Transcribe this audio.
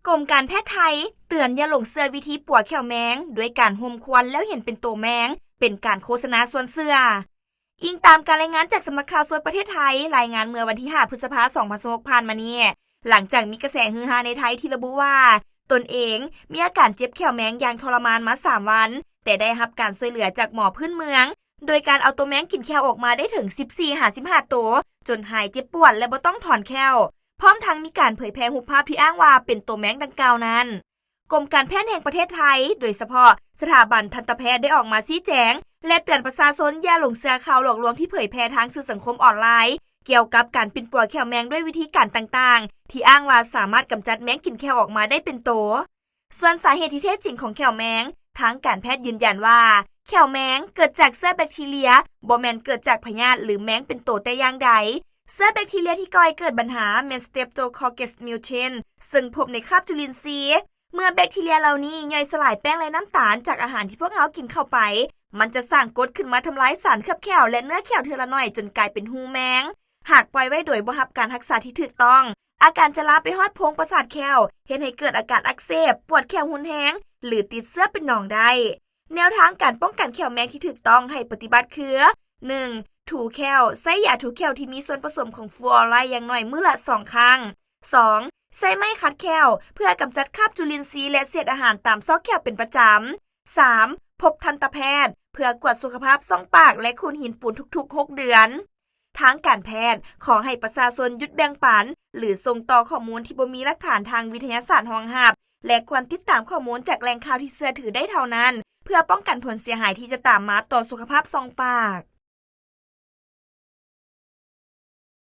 ກົມການແພດໄທເຕືອນຢ່າຫຼົງເຊື່ອວິທີປົວແຂ້ວແມງ ດ້ວຍການຫົ່ມຄວັນແລ້ວເຫັນເປັນໂຕແມງ ເປັນການໂຄສະນາຊວນເຊື່ອ. ອີງຕາມການລາຍງານຈາກສຳນັກຂ່າວໂສດປະເທດໄທ ລາຍງານເມື່ອວັນທີຫ້າ ພຶດສະພາ ສອງພັນຊາວຫົກ ຜ່ານມານີ້ ຫຼັງຈາກມີກະແສຮືຮາໃນໄທທີ່ລະບຸວ່າ ຕົນເອງມີອາການເຈັບແຂ້ວແມງຢ່າງທໍລະມານມາສາມວັນ ແຕ່ໄດ້ຮັບການຊ່ວຍເຫຼືອຈາກໝໍພື້ນເມືອງ ໂດຍການເອົາໂຕແມງກິນແຂ້ວອອກມາໄດ້ເຖິງ ສິບສີ່ ຫາ ສິບຫ້າ ໂຕ ຈົນຫາຍເຈັບປວດ ແລະ ບໍ່ຕ້ອງຖອນແຂ້ວ ພ້ອມທັງມີການເຜີຍແຜ່ຮູບພາບທີ່ອ້າງວ່າເປັນໂຕແມງດັ່ງກ່າວນັ້ນ. ກົມການແພດແຫ່ງປະເທດໄທ ໂດຍສະເພາະສະຖາບັນທັນຕະແພດ ໄດ້ອອກມາຊີ້ແຈງ ແລະ ເຕືອນປະຊາຊົນຢ່າຫຼົງເຊື່ອຂ່າວຫຼອກລວງທີ່ເຜີຍແຜ່ທາງສື່ສັງຄົມອອນລາຍ ກ່ຽວກັບການປິ່ນປົວແຂ້ວແມງດ້ວຍວິທີການຕ່າງໆ ທີ່ອ້າງວ່າສາມາດກຳຈັດແມງກິນແຂ້ວອອກມາໄດ້ເປັນໂຕ. ສ່ວນສາເຫດທີ່ແທ້ຈິງຂອງແຂ້ວແມງ, ທາງການແພດຢືນຢັນວ່າ ແຂ້ວແມງເກີດຈາກເຊື້ອແບັກທີເຣຍ, ບໍ່ແມ່ນເກີດຈາກພະຍາດ ຫຼື ແມງເປັນໂຕແຕ່ຢ່າງໃດ. ເຊື້ອແບັກທີເຣຍທີ່ກໍ່ໃຫ້ເກີດບັນຫາແມ່ນ Streptococcus mutans ເຊິ່ງພົບໃນຄາບຈຸລິນຊີ. ເມື່ອແບັກທີເຣຍເຫຼົ່ານີ້ຍ່ອຍສະຫຼາຍແປ້ງ ແລະ ນ້ຳຕານຈາກອາຫານທີ່ພວກເຮົາກິນເຂົ້າໄປ, ມັນຈະສ້າງກົດຂຶ້ນມາທຳລາຍສານເຄືອບແຂ້ວ ແລະ ເນື້ອແຂ້ວເທື່ອລະໜ້ອຍຈົນກາຍເປັນຮູແມງ. ຫາກປ່ອຍໄວ້ໂດຍບໍ່ຮັບການຮັກສາທີ່ຖືກຕ້ອງ, ອາການຈະລາມໄປຮອດໂພງປະສາດແຂ້ວ, ເຮັດໃຫ້ເກີດອາການອັກເສບ, ປວດແຂ້ວຮຸນແຮງ ຫຼື ຕິດເຊື້ອເປັນໜອງໄດ້. ແນວທາງການປ້ອງກັນແຂ້ວແມງທີ່ຖືກຕ້ອງໃຫ້ປະຕິບັດຄື: ໜຶ່ງ ຖູແຂ້ວ, ໃຊ້ຢາຖູແຂ້ວທີ່ມີສ່ວນປະສົມຂອງຟລູອໍໄຣຢ່າງໜ້ອຍມື້ລະສອງຄັ້ງ. ສອງ ໃຊ້ໄມ້ຂັດແຂ້ວ ເພື່ອກຳຈັດຄາບຈຸລິນຊີ ແລະ ເສດອາຫານຕາມຊອກແຂ້ວເປັນປະຈຳ. ສາມ ພົບທັນຕະແພດ ເພື່ອກວດສຸຂະພາບຊ່ອງປາກ ແລະ ຂູດຫີນປູນທຸກໆຫົກເດືອນ. ທາງການແພດຂໍໃຫ້ປະຊາຊົນຢຸດແບ່ງປັນ ຫຼື ສົ່ງຕໍ່ຂໍ້ມູນທີ່ບໍ່ມີຫຼັກຖານທາງວິທະຍາສາດຮອງຮັບ ແລະ ຄວນຕິດຕາມຂໍ້ມູນຈາກແຫຼ່ງຂ່າວທີ່ເຊື່ອຖືໄດ້ເທົ່ານັ້ນ ເພື່ອປ້ອງກັນຜົນເສຍຫາຍທີ່ຈະຕາມມາຕໍ່ສຸຂະພາບຊ່ອງປາກ.